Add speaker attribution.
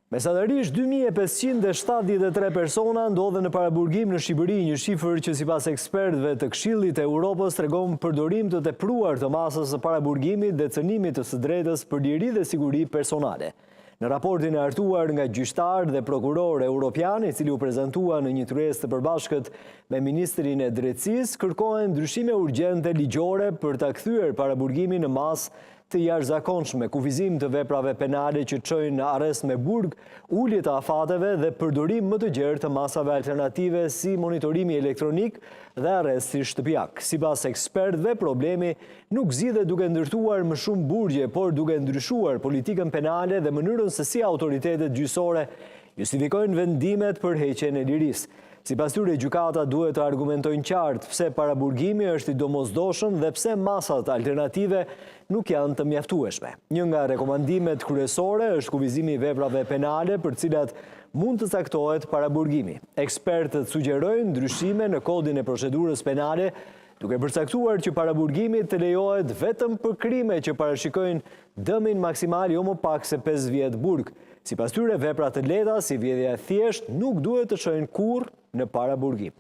Speaker 1: Mesatarisht 2573 persona ndodhen në paraburgim në Shqipëri, një shifër që sipas ekspertëve të Këshillit të Europës tregon përdorim të tepruar të masës së paraburgimit dhe cënimit të së drejtës për liri dhe siguri personale. Në raportin e hartuar nga gjyqtarë dhe prokurorë europianë, i cili u prezantua në një tryezë të përbashkët me Ministrin e Drejtësisë, kërkohen ndryshime urgjente ligjore për ta kthyer paraburgimin në masë të jashtëzakonshme, kufizim të veprave penale që çojnë në arrest me burg, ulje të afateve dhe përdorim më të gjerë të masave alternative si monitorimi elektronik dhe arresti shtëpiak. Sipas ekspertëve, problemi nuk zgjidhet duke ndërtuar më shumë burgje, por duke ndryshuar politikën penale dhe mënyrën se si autoritetet gjyqësore justifikojnë vendimet për heqjen e lirisë. Sipas tyre, gjykatat duhet të argumentojnë qartë pse paraburgimi është i domosdoshëm dhe pse masat alternative nuk janë të mjaftueshme. Një nga rekomandimet kryesore është kufizimi i veprave penale për të cilat mund të caktohet paraburgimi. Ekspertët sugjerojnë ndryshime në kodin e procedurës penale, duke përcaktuar që paraburgimi të lejohet vetëm për krime që parashikojnë dëmin maksimal jo më pak se 5 vjet burg. Sipas tyre, vepra të lehta si vjedhja e thjeshtë nuk duhet të çojnë kurrë në paraburgim.